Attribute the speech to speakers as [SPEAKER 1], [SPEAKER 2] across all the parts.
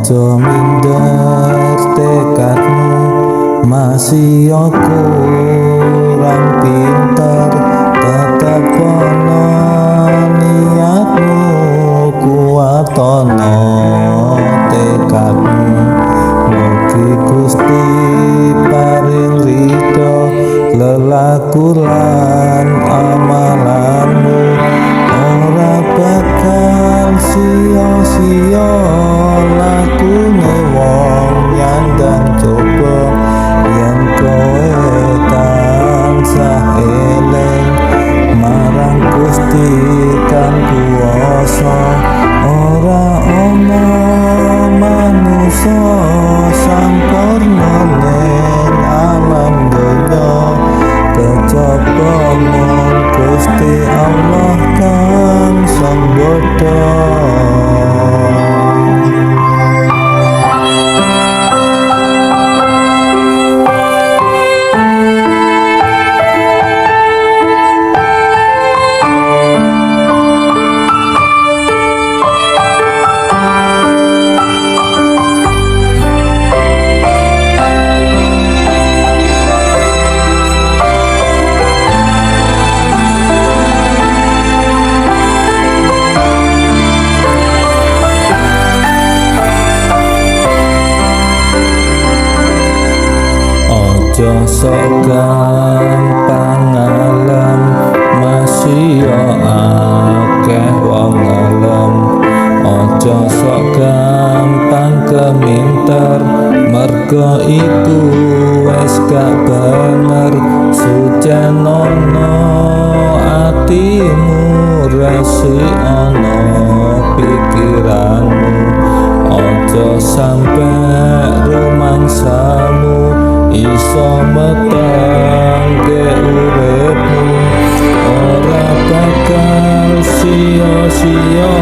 [SPEAKER 1] Aja minder tekadmu, masih kurang pinter, tetep ana niatmu, kuwatana tekadmu. Mugi Gusti paring ridho lelaku lan amalanmu, ora bakal sia-sia lakune wong nyandang coba. Yen kowe tansah eling marang Gusti kang kuwasa, ora ana manusa sampurna ning alam donya, kejaba mung Gusti Allah kang sembada. Aja sok gampang ngalem, masih akeh wong ngalem. Aja sok gampang keminter, merga iku wis gak bener. Sucenono atimu, resikana pikiranmu, aja sampe rumangsamu iso metengke uripmu. Ora bakal sia-sia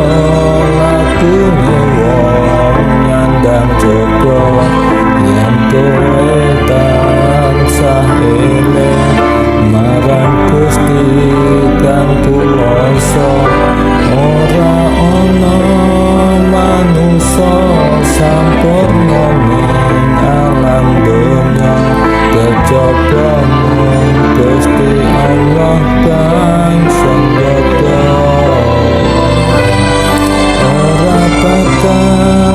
[SPEAKER 1] lakune wong nyandang coba, yen kowe tansah eling marang Gusti kang kuwasa, ora ana manusa sampurna ning alam donya, kejaba mung Gusti Allah kang sembada. Ora bakal